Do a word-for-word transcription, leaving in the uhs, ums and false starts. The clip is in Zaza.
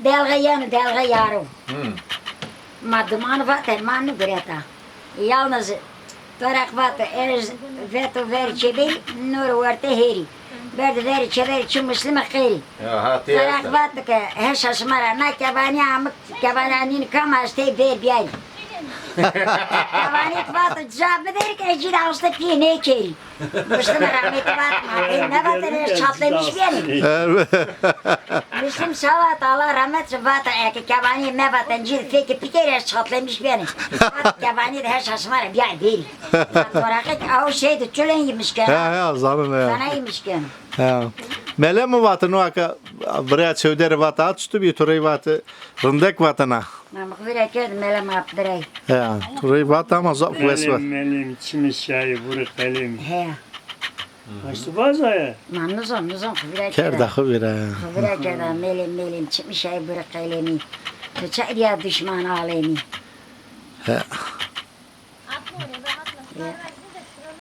Delxe yeno, delxe yaro. Hmm. Ma duman vate, ma nugureta. Yalnız Toraq vato, ez veto ver çeberî, nor werte herî. Berde ver çeberî çi Muslim qerî. Ya, ha, tê Toraq esta. Vato ke heşa şima ra na kebanî amik, kebanî nîn kam ez tey ver biyarî. Kebanî vato ca biderî ke ez cî de asta pîye nêkerî. Muslim rahmetî vat, ma pê nevatene ez çatlemiş bîyane. Muslim şawat, Allah rahmet, vat eke kebanî mevaten cî de fekê pikerî ez çatlemiş bîyane. Vat kebanî de heşa şima ra bîya verî. Toraqê ke aw şey de çulen yemiş kena. He, he, zanim he. Sana yemiş kena. He. Mele mi vatino aka, biraya çewderî vata, at çitu bî, tu rey vati, rindek vatena. Ma mi xo vîra kerd, mele ma birey. He, tu rey vata ama zaf wes vat. Melim, melim, çimî şayî, vurî qelemî. He. Aştî vaza ya. Ma nizon, nizon xo vîra kerda. Kerda xo vîra ya. Xo vîra kerda, melim, melim, çimî şayî, vurî qelemî. Tu çay dîya duşman alemî. He. Ya.